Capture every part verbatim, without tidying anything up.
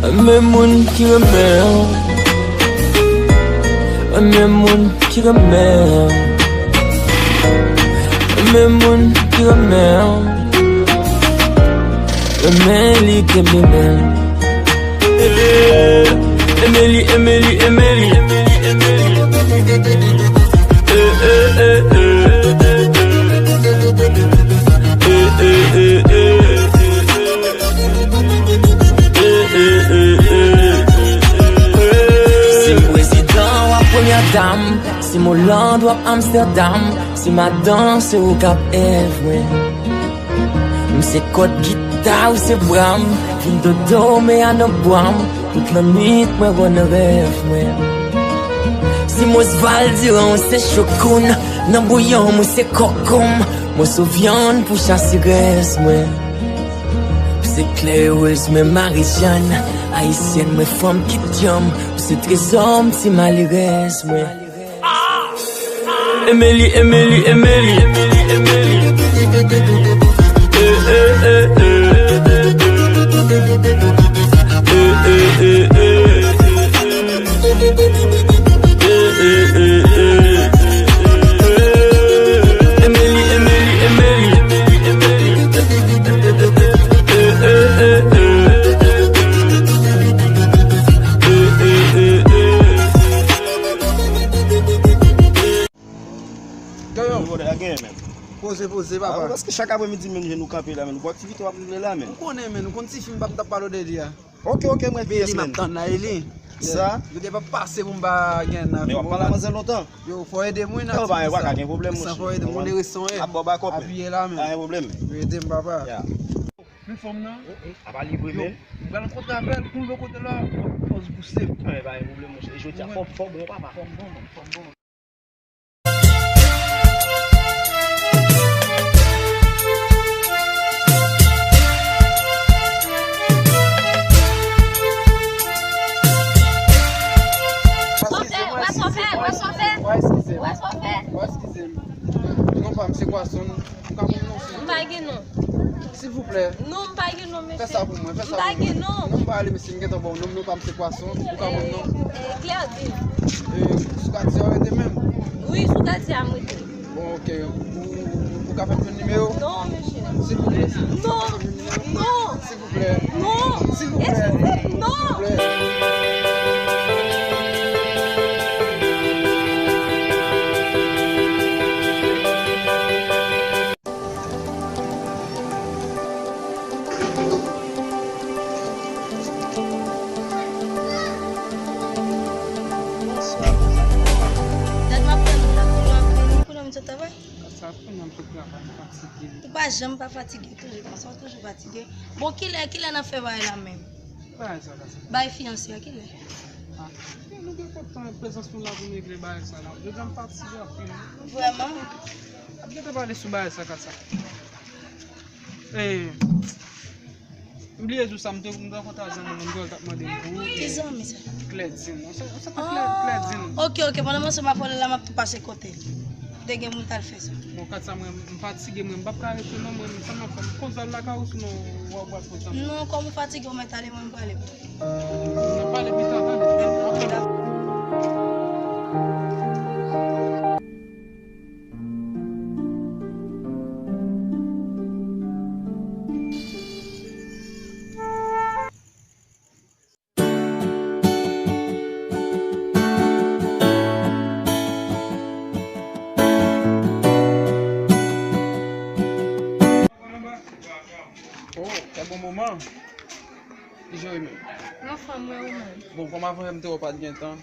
Renmen moun ki renmen w. Renmen moun ki renmen w. Renmen moun ki renmen w. Renmen li ke li menm. Emily, Emily, Emily. Si m prezidan, w ap premyè dam. Si m Oland, w ap Amsterdam. Si madan, se ou k ap èv mwen. M se kòd gita, ou se bra m. Vin dodo, men a nan bwa m. Tout lannwit, mwen wè nan rèv mwen. Si m Osvaldiran, ou se chokoun. Nan bouyon m, ou se kòkon m. Moso vyann pou chase rès mwen. Ou se klè erez mwen, Marijàn. Ayisyèn mwen, fanm ki dyanm. Ou se trezò m, ti malerèz mwen. Emily, Emily, Emily. Emily, Emily, Emily. Yo, yo. Poze, poze, papa. Ah, paske chak apremidi, menm jan nou kanpe la, menm. Gwo aktivite w ap regle la, menm. Ou konnen, menm. Ou konn ti fi m p ap t ap pale w de li a. Ok, ok, mwen veye, menm. Veye li m ap tann la, e li. Sa? Yo te pa pase pou m pa gen nan. Men w ap pale a manzè lontan. Yo, fò ede mwen nan. Yo, pa gen pwoblèm, monchè. Fò ede mwen, reson, eh. Ap bò bakòp, men. Apiye la, menm. Pa gen pwoblèm. Yo, ede m, papa. Ya. Men fanm nan. Apa li vre menm? M pral kontre avè l, pou l vin kote la, fòs bouse m. Anben, pa gen pwoblèm, monchè. E jodi a, fò, fò bon, papa. Fò bon, fò bon. Wè sa w fè, wè sa w fè, wè sa w fè, wè sa w fè. Non, pa m se Kwason. Ou ka ban m non, silvouplè? M pa gen non. Silvouplè. Non, m pa gen non, mesye. Fè sa pou mwen, fè sa pou mwen. M pa gen non. Non, m pa ale, mesye, m gentan ba w non, non, pa m se Kwason. Ou ka ban m non? Eh, eh, Claudine. Eh, sou katye a w rete menm? Wi, sou katye a m rete. Bon, ok. Ou, ou, ou ka fè m jwenn nimewo? Non, mesye. Silvouplè, silvouplè. Non, non. Silvouplè. Non. Silvouplè. Eskize m, non. Silvouplè. Bonswa. Dat m ap tann ou la, kounye a, kounye a m sot travay. Sa kounye a m sot travay, m fatige. Ou pa janm pa fatige, toujou konsa, ou toujou fatige. Bon, kilè, kilè n ap fè bagay la menm? Bagay sa, bagay sa. Bagay fiyanse a, kilè? Ah, nou gen kòb tan prezans nou la pou n regle bagay sa la. Jodi a m fatige anpil. Vrèman? Ap gentan pale sou bagay sa, kat sa. Eh, m bliye jou sa, m te, m te rankontre ak zanmi mwen, m t ap mande m pou ou. Ki zanmi sa? Claudine. Ou se, ou se pa Cla-, Claudine? Ok, ok, pandan m ansanm ak ou la, m ap tou pase kote l. Te gen moun t al fè sa. Bon, kat sa mwen, m fatige, mwen, m p ap ka rete non, mwen, sa m ap fè, m konn zòn lakay ou, sinon w ap, w ap pran tan. Non, kòm ou fatige, ou mèt ale, mwen, m prale. N ap pale pita, tande. Apre. Oh, quel bon moment. Kijan w ye menm? M anfòm, wi, ou menm? Bon, kòm avan yè m te wè w pa t gen tan,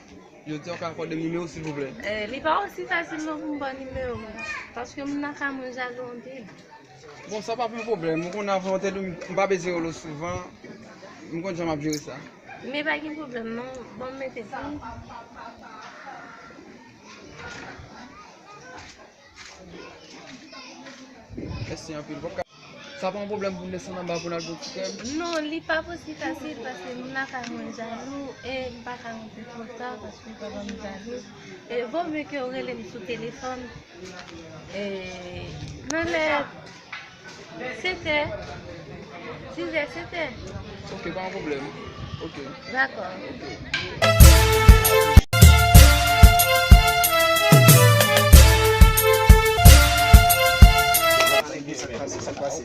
jodi a w ka akòde m nimewo w, silvouplè? Eh, li pa osi fasil non pou m ba w nimewo m, paske moun nan ka mwen jalou anpil. Bon, sa pa yon pwoblèm. Ou konn avan w te di m, m pa bezwen rele w souvan. M konn jan m ap jere sa. Men pa gen pwoblèm non. Bon, m mete pou ou. Mèsi anpil. W ap ka, sa pa yon pwoblèm pou n desann anba pou n al pran ti krèm? Non, li p ap osi fasil paske moun nan ka mwen jalou e m pa ka rantre twò ta paske l ka ban m jalou. E vo mye ke w rele m sou telefòn. E nan lè sèt è, sis è, sèt è. Ok, pa yon pwoblèm. Ok. Dakò. Ok. Sa k pase? Sa k pase?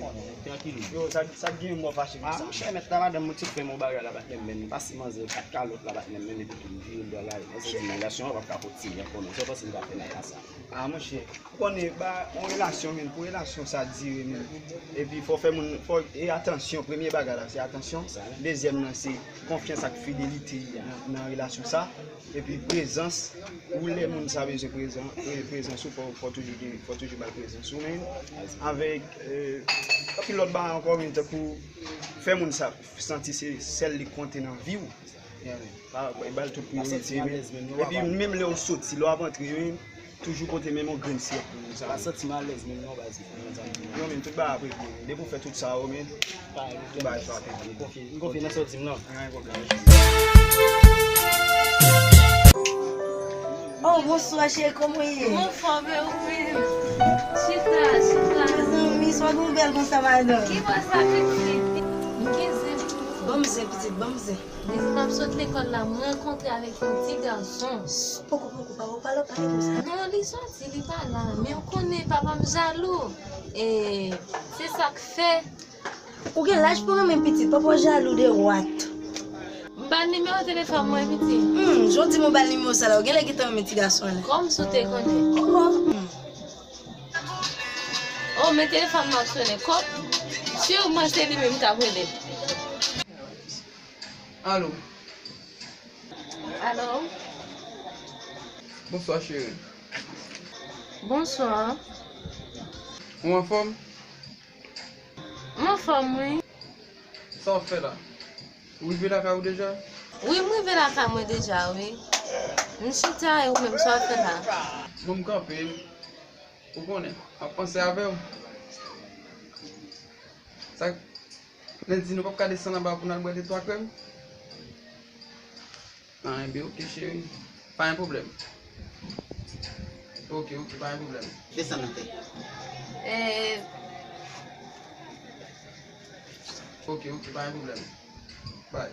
Yo, sa, sa k gen mò fache konsa? Ah, monchè, mèt la, madanm mwen te fè m yon bagay la, patnè m, men li pase manzè kat kalòt la, patnè m, men epi tou li vire l bò la. Manzè di, "Relasyon an p ap ka kontinye ankò non, sa w panse m ka fè nan ka sa?" Ah, monchè, ou konnen, ba, yon relasyon, men, pou relasyon sa dire, men, epi fò fè moun, fò, e atansyon, premye bagay la, se atansyon, dezyèm nan, se konfyans ak fidelite nan, nan relasyon sa, epi prezans, ou lè moun sa bezwen prezan, e prezans ou, fò, fò toujou gen, fò toujou ba l prezans ou, men, avèk, e, anpil lòt bagay ankò, men, tankou fè moun sa santi se sèl li k konte nan vi w. Yeah, man. Pa, pa, ba l tout priyorite, men. Epi menm lè w soti, lè w ap antre, men, toujou pote menm yon grenn syèk pou moun sa. Pa santi m alèz menm non, baz. Yo, men, tout bagay ap regle, men. Depi w fè tout sa yo, men, tout bagay sa ap regle. M konfye, m konfye nan sa w di m nan. Anyen pwoblèm. Oh, bonswa, cheri, kòman w ye? M anfòm, e ou menm? Chita, chita. Mezanmi, sa w gen bèl konsa, madanm? Ki bò sa, pitit? M gen zen pou ou. Ban m zen, pitit, ban m zen. Depi m ap sot lekòl la, m rankontre avèk yon ti gason. Poko, poko, pa pale, pale konsa. Non, li soti, li pa la. Men ou konnen, papa m jalou. E se sa k fè. Ou gen laj pou renmen pitit, papa w jalou de wat. M ba l nimewo telefòn mwen, pitit. Hmm, jan w di m ou ba l nimewo sa la, ou genlè gentan renmen ti gason an la. Kòm si w te konnen. Oh. Hmm. Oh, men telefòn m ap sonnen. Kòm, si w mwen se li menm k ap rele. Alo. Alo. Bonswa, cheri. Bonswa. Ou anfòm? M anfòm, wi. Sa w ap fè la? Ou rive lakay ou deja? Wi, m rive lakay mwen deja, wi. M chita, e ou menm, sa w ap fè la? Mwen, m kanpe. Ou konnen, m ap panse avè w. Sa, lendi nou p ap ka desann anba pou n al bwè de twa krèm? Ah, enben, ok, cheri. Pa gen pwoblèm. Ok, ok, pa gen pwoblèm. Desann nan tè. Eh. Ok, ok, pa gen pwoblèm. Bye.